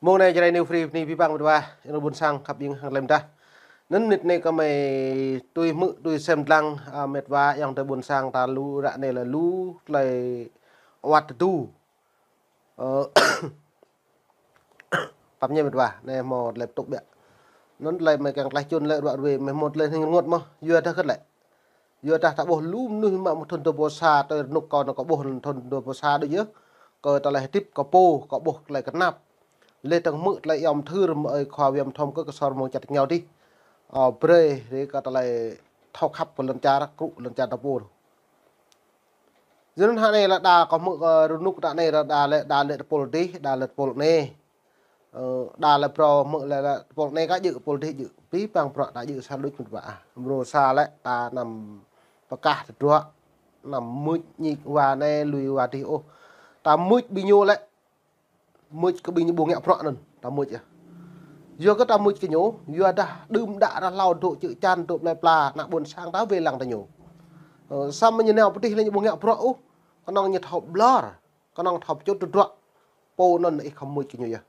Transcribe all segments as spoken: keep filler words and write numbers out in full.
Mông anai Jrai New Free bơni abih bang mĕt wa, ayŏng adơi ƀôn sang khăp ƀing hăng lĕm dah. Anŭn mơnit anai kơmơi tui hmư̆, tui sem lăng, a, mĕt wa ayŏng adơi ƀôn sang ta lu ră anai lĕ lu tơlơi awăt tơdu. Ơ, pap ñe mĕt wa, anai hmâo tơlơi pơtŭk biă. Anŭn tơlơi mơi kiăng tlaih čun lĕ ruă ruê, mơi hmâo tơlơi hning rơngot mơh, yua dah hơget lĕ. Yua dah ta ƀuh lu mơnuih mă mơ̆ng thun dua pluh sa, tơl rơnŭk kâo anŭn kâo ƀuh thun dua pluh sa đôč yơh. Kơ tơlơi hơdip kâo pô, kâo ƀuh tơlơi kơnap. Lĕ tơ̆ng hmư̆ tơlơi iâu mơthưr mơ̆ ơi khua viêm thom kơ kơsor mơ̆ng čăt rơngiao dih. Ơ, brơi, rê kơ tơlơi thâo khăp kơ lŏn čar, kru lŏn čar ta pô. Yua anŭn hă anai lĕ đa kâo hmư̆ kơ rơnŭk đa anai lĕ đa lĕ, đa lĕ tơpul dih, đa lĕ tơpul anai. Ơ, đa lĕ phrâo hmư̆ lĕ, lĕ tơpul anai kah djơ̆ tơpul dih djơ̆. Abih bang bruă ta djơ̆ sa đôč mĕt wa. Mrô sa lĕ ta anăm pơkah tơdruă, anăm mưč ñik wa anai lui wa dih ôh. Ta mưč ƀing ñu lĕ, mưč kơ ƀing ñu ƀu ngă bruă anŭn, ta mưč yơh. Yua kơ ta mưč kơ ñu, yua dah đưm đă ră hlâo dŏ čư̆ čan dŏ plơi pla, ană ƀôn sang ta wai lăng tơ ñu. Ơ, samơ̆ ñu nao pơ dih lĕ ñu ƀu ngă bruă ôh, kơnơ̆ng ñu thâo ƀlŏr. Kơnơ̆ng thâo pơčut tơdruă. Pô anŭn ih khŏm mưč kơ ñu yơh.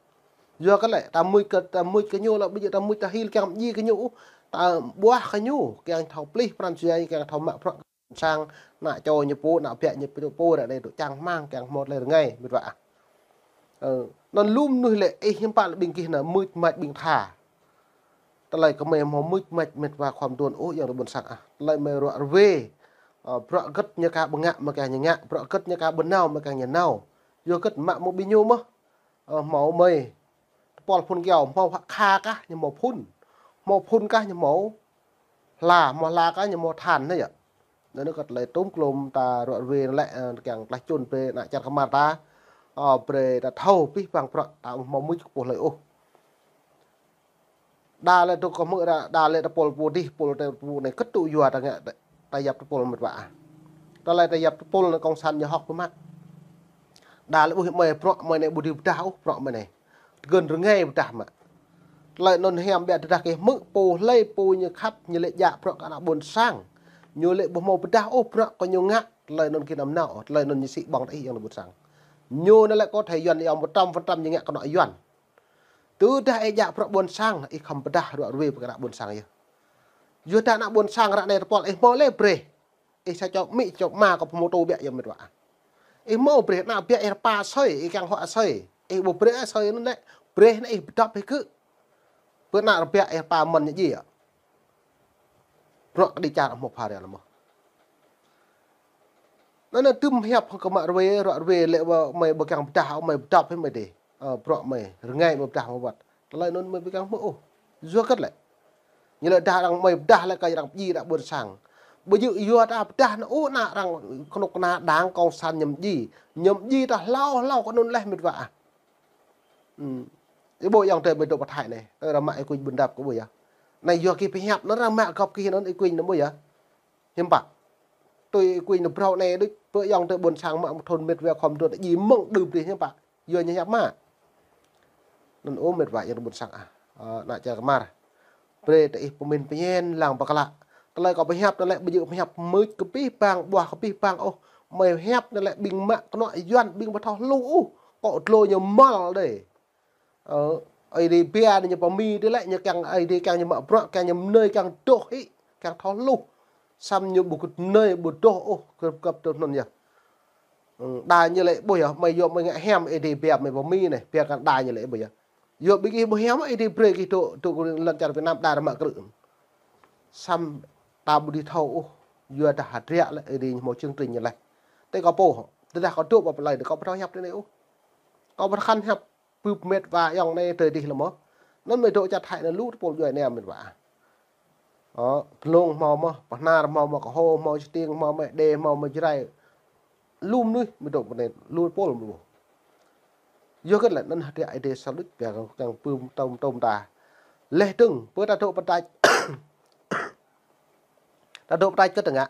Yua kơ lĕ, ta mưč kơ, ta mưč kơ ñu lĕ, ƀu djơ̆ ta mưč ta hil kiăng mdjiê kơ ñu ôh, ta ƀuah kơ ñu, kiăng thâo plih pran jua, kiăng thâo mă bruă sang, ană čô ñu pô, ană biă ñu pô, pô ră anai dŏ čang rơmang, kiăng hmâo tơlơi rơngai, mĕt wa. Ơ, anŭn lu mơnuih lĕ, ih hiư̆m pă lĕ ƀing gih anŭn, mưč mač ƀing tha. Tơlơi kơmơi hmâo mưč mač mĕt wa khŏm đuôn ôh ayŏng adơi ƀôn sang ah. Tơlơi mơi ruă ruê. Ơ, bruă hơget ñu kah ƀu ngă mơi kiăng ñu ngă, bruă hơget ñu kah ƀu nao mơi kiăng ñu nao. Yua hơget mă mơ̆ng ƀing ñu mơh. Ơ, hmâo mơi. Tơpul phŭn kyâo, hmâo kha kah ñu hmâo phŭn. Hmâo phŭn kah ñu hmâo hla, hmâo hla kah ñu hmâo than anai yơh. Anŭn kơ tơlơi tŭm klôm ta ruă ruê lĕ, ơ, kiăng tlaih čun brơi ană čar kơmar ta. Ơ, brơi ta thâo abih bang bruă ta hmâo mưč kơ pô hlơi ôh. Đa lĕ dŏ kơ hmư̆ đa, đa lĕ tơpul pô dih, pul tơpul anai kơtŭ yua ta ngă, ta yap tơpul mĕt wa. Tơlơi ta yap tơpul anŭn kông san ñu hŏk pơmă. Đa lĕ ƀuh mơi bruă mơi anai ƀu dưi pơdah ôh, bruă mơi anai. Tơgơ̆n rơngai pơdah mă. Tơlơi anŭn hiam biă tơdah kơ hmư̆ pô hlơi pô ñu khăp ñu lĕ djă bruă kơ ană ƀôn sang. Ñu lĕ ƀu hmâo pơdah ôh bruă kơ ñu ngă, tơlơi anŭn kơ anăm nao, tơlơi anŭn ñu sĭ ƀơ̆ng tơ ih ayŏng adơi ƀôn sang. Ñu anŭn lĕ kơ thâo Yuan ayŏng một trăm phần trăm ñu ngă kơ anŏ Yuan. Tơdah ih djă bruă ƀôn sang, ih khŏm pơdah ruă ruê pơkra ƀôn sang yơh. Yua dah ană ƀôn sang ră anai tơpul ih hmâo lĕ brơi. Ih sa čô amĭ, čô ama kơ pơmôtô biă yơh mĕt wa. Ih hmâo brơi ană biă ih rơpa asơi, ih kiăng hŏk asơi. Ih ƀu brơi asơi anŭn lĕ, brơi anŭn ih pơdŏp ih kơ. Pơ ană rơbiă ih rơpa mơ̆n ñu djai yơh. Bruă kơ đĭ čar hmâo phara lĕ mơh. Anŭn anŭn tŭm hiăp kơ mă ruê, ruă ruê lĕ wa mơi ƀu kiăng pơdah, mơi pơdŏp hĭ mơi dih. Ơ, bruă mơi, rơngai mơi pơdah mơi wơ̆t. Tơlơi anŭn mơi ƀu kiăng hmư̆ ôh. Yua hơget lĕ. Ñu lĕ dah arăng mơi pơdah lĕ kơ arăng pơdjai ană ƀôn sang. Ƀu djơ̆ yua ta pơdah anŭn ôh ană arăng kơnuk kơna đảng cộng sản ñu pơdjai. Ñu pơdjai ta hlâo hlâo kơ anŭn leh mĕt wa ah. Ih ƀuh ayŏng adơi mơi dŏ pơ Thái anai. Tơ arăng mă ih kuñ ƀun dăp kơ ƀuh yơh. Anai yua gih pơhiăp anŭn arăng mă gŏp gih anŭn ih kuñ anŭn ƀuh yơh. Hiư̆m pă. Tui ih kuñ anŭn phrâo anai đôč pơ ayŏng adơi ƀôn sang mă mơ̆ng thun mĕt wa khŏm đuôn djai mơ̆ng đưm dih hiư̆m pă. Yua ñu hiăp mă. Anŭn ơ mĕt wa ayŏng adơi ƀôn sang ah. Ơ, ană čar kơmar. Brơi tơ ih pơmĭn pơñen lăng pơklă. Tơlơi kâo pơhiăp anŭn lĕ ƀu djơ̆ pơhiăp mưč kơ abih bang, ƀuah kơ abih bang ôh. Mơi hiăp anŭn lĕ ƀing mă kơnŏ Yuan ƀing ƀu thâo hluh ôh. Kơ tlô ñu mơl đơi. Ơ, Aê Diê biă anai ñu pơmĭn dih lĕ, ñu kiăng Aê Diê kiăng ñu mă bruă, kiăng ñu mơnơi, kiăng dŏ hĭ, kiăng thâo hluh. Samơ̆ ñu ƀu kơt mơnơi, ƀu dŏ ôh, gơp gơp tơ anŭn yơh. Ơ, đa ñu lĕ ƀuh yơh, mơi yua mơi ngă hiam Aê Diê biă mơi pơmĭn anai, biă kơ đa ñu lĕ ƀuh yơh. Yua ƀing gih ƀu hiam Aê Diê brơi gih dŏ, dŏ kơ lŏn čar Việt Nam đa arăng mă krư̆. Samơ̆ ta ƀu dưi thâo ôh, yua dah hơdră lĕ Aê Diê ñu hmâo chương trình ñu leh. Tơ kâo pô, tơdah kâo dŏ pơ plơi, kâo ƀu thâo hiăp tơ anai ôh. Kâo ƀu thâo khăn hiăp bưp mĕt wa ayŏng anai tơ dih lĕ mơh. Anŭn mơi dŏ čar Thái anŭn lu tơpul djuai anai mĕt wa. Ơ, Blông hmâo mơh, Bahnar hmâo mơh, Kơho hmâo, Stiêng hmâo mơh, Êđê hmâo mơh, Jrai. Lu mơnuih mơi dŏ pơ anai, lu tơpul mơ̆n. Yua hơget lĕ anŭn hơdră Aê Diê sa luč biă kơ kiăng pơm tơm tơm ta. Leh dơ̆ng, pơ ta dŏ pơtač. Ta dŏ pơtač kơ ta ngă.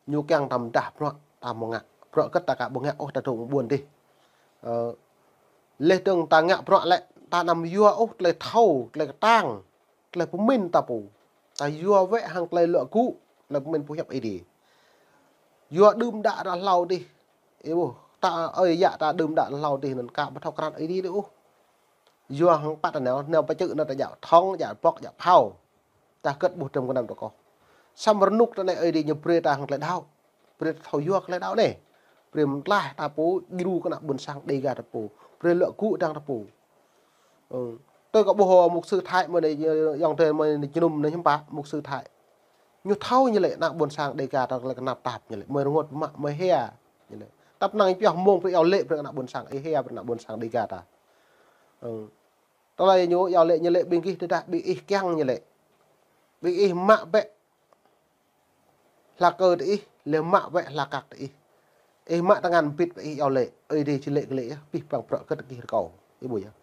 Ñu kiăng ta pơdah bruă ta hmâo ngă. Bruă hơget ta ka ƀu ngă ôh ta dŏ mơ̆ng ƀuôn dih. Ơ, leh dơ̆ng ta ngă bruă lĕ ta anăm yua ôh tơlơi thâo, tơlơi kơtang, tơlơi pơmĭn ta pô. Ta yua wơ̆t hăng tơlơi luă gŭ, tơlơi pơmĭn pơhiăp Aê Diê. Yua đưm đă ră hlâo dih. Ih ƀuh, ta ơi yă ta đưm đă ră hlâo dih anŭn ka ƀu thâo krăn Aê Diê dih ôh. Yua hăng pă ta nao, nao pơčư̆ nao ta djă thŏng, djă pŏk, djă phao. Ta hơgĕt ƀuh tơm kơnăm ta kŏh. Samơ̆ rơnŭk ta anai Ơi Adai ñu brơi ta hăng tơlơi đaŏ. Brơi ta thâo yua tơlơi đaŏ anai. Brơi mơtlaih ta pô, djru kơ ană ƀôn sang Dêga ta pô. Brơi luă gŭ dăng ta pô. Ơ. Tui kâo ƀuh mục sư Thái mơ̆ anai, yŏng tơi mơ̆ anai jơnum anai hiư̆m pă, mục sư Thái. Ñu thâo ñu lĕ ană ƀôn sang Dêga ta lĕ kơnăp tap ñu lĕ. Mơi rơngot mă, mơi hia ñu lĕ. Tăp năng pioh mông brơi iâu laĭ brơi ană ƀôn sang, ih hia brơi ană ƀôn sang Dêga ta. Ơ. Tơlơi ñu iâu laĭ ñu lĕ ƀing gih tơdah ƀing ih kiăng ñu lĕ. Ƀing ih mă bĕ hla kơ tơ ih, lĕ mă bĕ hla kăk tơ ih. Ih mă tơngan bit bĕ ih iâu laĭ, Ơi Adai či laĭ kơ laĭ yơh, pih păng bruă hơgĕt gih rơkâo. Ih ƀuh yơh.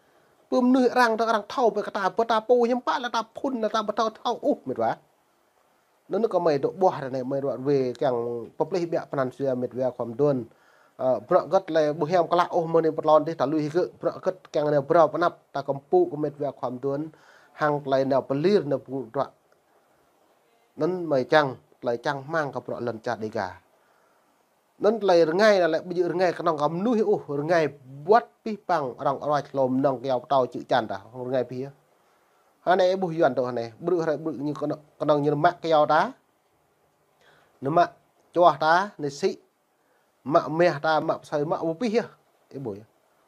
Pơm mơnuih arăng tơ arăng thâo bĕ kơ ta, pơ ta pô hiư̆m pă lĕ ta phŭn lĕ ta ƀu thâo thâo ôh, mĕt wa. Anŭn kơ mơi dŏ ƀuah ră anai mơi ruă ruê kiăng pơplih ƀiă pơnăn sua mĕt wa khua mduôn. Ơ, bruă hơgĕt lĕ ƀu hiam klă ôh mơ̆ng anai pơtlon dih ta lui hĭ gơ̆, bruă hơgĕt kiăng anai brâo pơnăp ta kơmpŭ kơ mĕt wa khua mduôn. Hăng tơlơi nao pơlir nao pơgŭ bruă. Anŭn mơi čang, tơlơi čang hmang kơ bruă lŏn čar Dêga. Anŭn tơlơi rơngai anŭn lĕ ƀu djơ̆ rơngai kơnơ̆ng kơ mơnuih ôh, rơngai buăt pih păng arăng ruai hlô mơnơ̆ng kơyâo pơtâo čư̆ čan ta, rơngai pih yơh. Hơnai ih ƀuh Yuan tơ hơnai, brư̆ hrơi brư̆ ñu kơnơ̆ng, kơnơ̆ng ñu mă kơyâo ta. Ñu mă čuah ta, ñu sĭ, mă mah ta, mă pơsơi, mă ƀu pih yơh. Ih ƀuh yơh.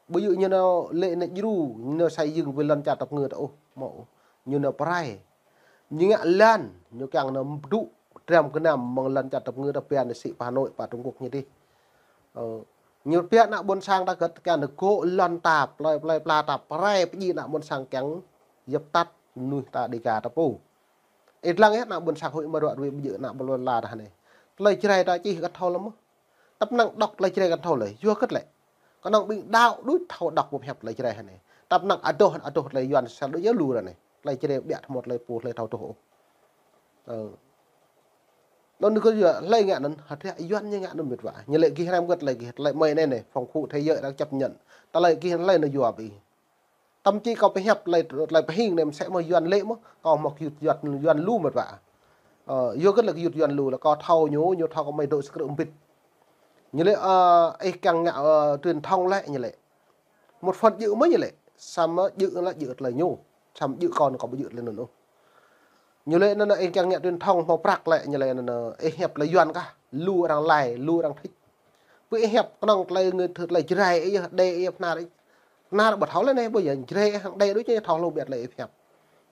Ƀu djơ̆ ñu nao lĕ ñu djru, ñu nao xây dựng wĭ lŏn čar tơpơngư ta ôh, mơ̆ ôh. Ñu nao pơrai. Ñu ngă lăn, ñu kiăng nao pơdŭ dram gơnam mơ̆ng lŏn čar tơpơngư ta pia ñu sĭ pơ Hà Nội, pơ Trung Quốc ñu dih. Ơ, ñu pia ană ƀôn sang ta hơgĕt kiăng nao gŏ lŏn ta, plơi, plơi pla ta pơrai pơjing ană ƀôn sang kiăng djŏp tăt mơnuih ta Dêga ta pô. Ih lăng yơh ană ƀôn sang huĭ mă ruă ruê ƀu djơ̆ ană ƀôn la ta hơnai. Tơlơi Jrai ta čih kơ thâo lăm mơ̆. Tăp năng đŏk tơlơi Jrai kơ thâo lĕ, yua hơgĕt lĕ. Kơnơ̆ng ƀing đaŏ đôč thâo đŏk ƀu pơhiăp tơlơi Jrai hơnai. Tăp năng adoh, adoh tơlơi Yuan sel đôč yơh lu ră anai. Tơlơi Jrai ƀiă tơhmô tơlơi pô tơlơi thâo tuh ôh. Ơ. Anŭn kơ yua hlơi ngă anŭn, hơdră Yuan ñu ngă anŭn mĕt wa. Ñu lĕ gih hrăm hơgĕt tơlơi gih, tơlơi mơi anai anai, phòng khu thế giới đang chấp nhận. Tơlơi gih hlơi nao yua ƀing. Tâm či kâo pơhiăp tơlơi, tơlơi pơhing anai mơsĕ mơ̆ Yuan lĕ mơ̆, kâo mơ̆ Yuan, Yuan lu mĕt wa. Ơ, yua hơgĕt lĕ kơ Yuan lu lĕ kâo thâo ñu, ñu thâo kơ mơi dŏ skrư̆ mbĭt. Ñu lĕ, ơ, ih kiăng ngă, ơ, truyền thông lĕ ñu lĕ. Một phần djơ̆ mơ̆ ñu lĕ, samơ̆ djơ̆ lĕ djơ̆ tơlơi ñu, samơ̆ djơ̆ kâo kâo ƀu djơ̆ tơlơi anŭn ôh. Ñu lĕ anŭn ih kiăng ngă truyền thông hmâo prăk lĕ ñu lĕ anŭn ih hiăp tơlơi Yuan kah, lu arăng lai, lu arăng thĭt. Pơ ih hiăp kơnơ̆ng tơlơi ngơi tơlơi Jrai ih yơh, Đê ih yơh, Bahnar ih. Bahnar ƀu thâo lĕ anai, ƀu djơ̆ Jrai hăng Đê đôč ñu thâo lu ƀiă tơlơi ih hiăp.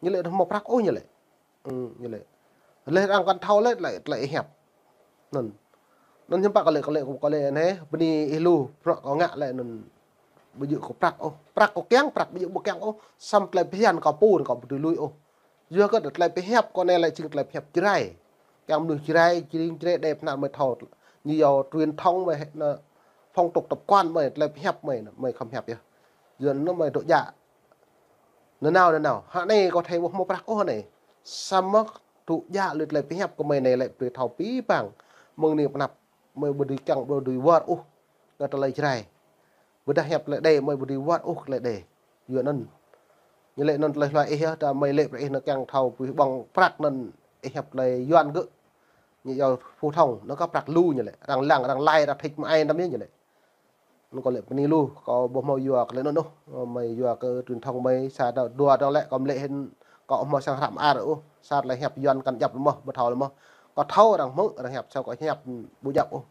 Ñu lĕ hmâo prăk ôh ñu lĕ. Ư, ñu lĕ. Lĕ arăng kăn thâo lĕ, lĕ, lĕ ih hiăp. Anŭn. Anŭn hiư̆m pă kơ lĕ, kơ lĕ, kơ lĕ anai, bơni ih lu, bruă kâo ngă lĕ anŭn. Ƀu djơ̆ kơ prăk ôh. Prăk kâo kiăng, prăk ƀu djơ̆ ƀu kiăng ôh. Samơ̆ tơlơi phiăn kâo pô kâo ƀu dưi lui ôh. Yua kơ tơlơi pơhiăp kâo anai lĕ jing tơlơi pơhiăp Jrai. Kiăng mơnuih Jrai, jing Jrai Đê Bahnar mơi thâo. Ñu yua truyền thông mơi anŭn phong tục tập quán mơi, tơlơi pơhiăp mơi, mơi khŏm hiăp yơh. Yua anŭn mơi dŏ djă. Nanao, nanao. Hă anai kâo thâo ƀu hmâo prăk ôh anai. Samơ̆ tŭ djă lui tơlơi pơhiăp kơ mơi anai lĕ brơi thâo pih păng. Mơ̆ng anai pơnăp mơi ƀu dưi kiăng ƀu dưi wơr ôh kơ tơlơi Jrai. Ƀôdah hiăp tơlơi Đê mơi ƀu dưi wơr ôh kơ tơlơi Đê. Yua anŭn. Ñu lĕ anŭn tơlơi hluai ih yơh, ta mơi lĕ brơi ih nao kiăng thâo pih ƀơ̆ng prăk anŭn ih hiăp tơlơi Yuan gơ̆. Ñu yua phổ thông, anŭn kơ prăk lu ñu lĕ. Arăng lăng, arăng lai, arăng thĭt mă ai năm yơh ñu lĕ. Anŭn kâo lĕ bơni lu, kâo ƀu hmâo yua kơ tơlơi anŭn ôh. Mơi yua kơ truyền thông mơi sa dua dong lĕ kâo mă lĕ hĭn kâo hmâo sang hră mơar ôh. Sa tơlơi hiăp Yuan kăn djăp lĕ mơ̆, ƀu thâo lĕ mơ̆. Kâo thâo arăng hmư̆, arăng hiăp, samơ̆ kâo hiăp ƀu djăp ôh.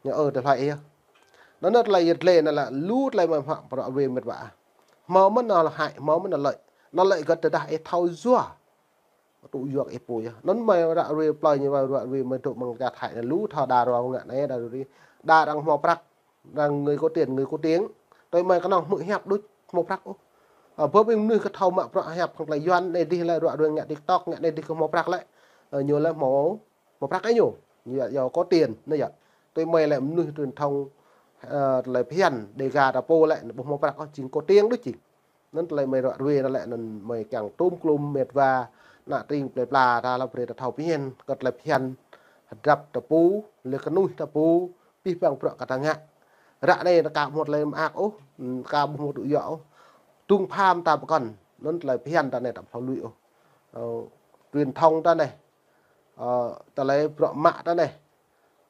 Ñu ơ tơlơi hluai ih yơh. Anŭn anŭn tơlơi yơh tơlơi anŭn lĕ lu tơlơi mơi hmâo bruă ruê mĕt wa. Hmâo mơ̆n anŭn lĕ hại, hmâo mơ̆n anŭn lĕ. Anŭn lĕ kơ tơdah ih thâo yua. Tŭ yua kơ ih pô yơh. Anŭn mơi ră ruê plơi ñu mơi ră ruê mơi dŏ mơ̆ng čar Thái anai lu thâo đa ruă ngă anai đa ruă. Đa arăng hmâo prăk, arăng người có tiền, người có tiếng. Tui mơi kơnơ̆ng hmư̆ hiăp đôč hmâo prăk ôh. Ơ, bơ ƀing mơnuih kơ thâo mă bruă hiăp hăng tơlơi Yuan anai dih lĕ ră ruê ngă TikTok, ngă anai dih kơ hmâo prăk lĕ. Ơ, ñu lĕ hmâo, hmâo prăk ih ñu. Ñu yua, yua có tiền, anai yơh. Tui mơi lĕ mơnuih truyền thông, ơ, tơlơi phiăn, Dêga ta pô lĕ, ƀu hmâo prăk ôh, jing có tiếng đôč jing. Anŭn tơlơi mơi ră ruê anŭn lĕ anŭn mơi kiăng tŭm klŭm mĕt wa, ană tring plơi pla ta lăp brơi ta thâo phiăn, kơ tơlơi phiăn, hơdrăp ta pô, lĕ kơnuih ta pô, pih păng bruă kơ ta ngă. Ră anai ta ka ƀu hmâo tơlơi mơak ôh, ka ƀu hmâo tŭ yua ôh. Tŭng pham ta pơkŏn, anŭn tơlơi phiăn ta anai ta ƀu thâo lui ôh. Ơ, truyền thông ta anai, ơ, tơlơi bruă mă ta anai,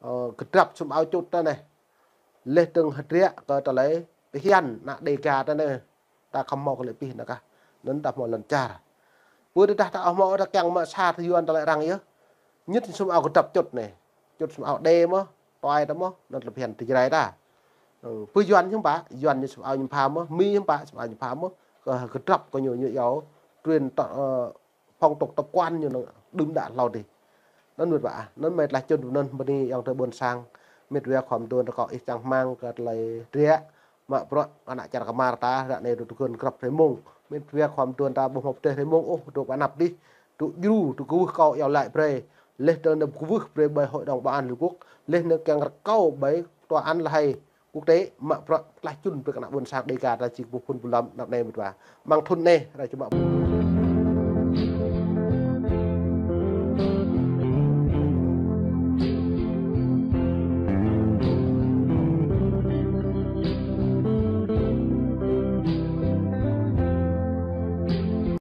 ơ, kơdrăp sum ao čut ta anai. Lĕ tơ̆ng hơdră kơ tơlơi phiăn ană Dêga ta anai. ta khŏm hmâo kơ lĕ pih anŭn kah. Anŭn ta hmâo lŏn čar. Pơ tơdah ta hmâo ta kiăng mă sa tơ Yuan ta lĕ arăng yơh. Ñit sum ao kơdrăp čut anai. Čut sum ao đe mơ̆, tuai ta mơ̆, anŭn lĕ phiăn ti Jrai ta. Pơ Yuan hiư̆m pă, Yuan ñu sum ao ñu pha mơ̆, Mi hiư̆m pă, sum ao ñu pha mơ̆, kơ kơdrăp kơ ñu ñu yua truyền tơ phong tục tập quán ñu năng đưm đă hlâo dih. Anŭn mĕt wa, anŭn mĕt lah čun anŭn bơni yŏng tơ ƀôn sang, mĕt wa khŏm đuôn rơkâo ih čang hmang kơ tơlơi triă, mă bruă ană čar kơmar ta, ră anai tŭ tơgŭn grăp hrơi mông, mĕt wa khŏm đuôn ta ƀu hmâo pơdơi hrơi mông ôh, tŭ pơanăp dih, tŭ djru, tŭ kwưh kâo iâu laĭ brơi, leh tơ nơ kwưh brơi ƀơi Hội đồng Bảo an Liên Quốc, leh nơ kiăng rơkâo ƀơi Tòa án La Hay quốc tế, mă bruă lah čun brơi kơ ană ƀôn sang Dega ta či kơkuh phŭn ƀu lăm anăp anai mĕt wa. Mơ̆ng thŭn anai, ră ču mă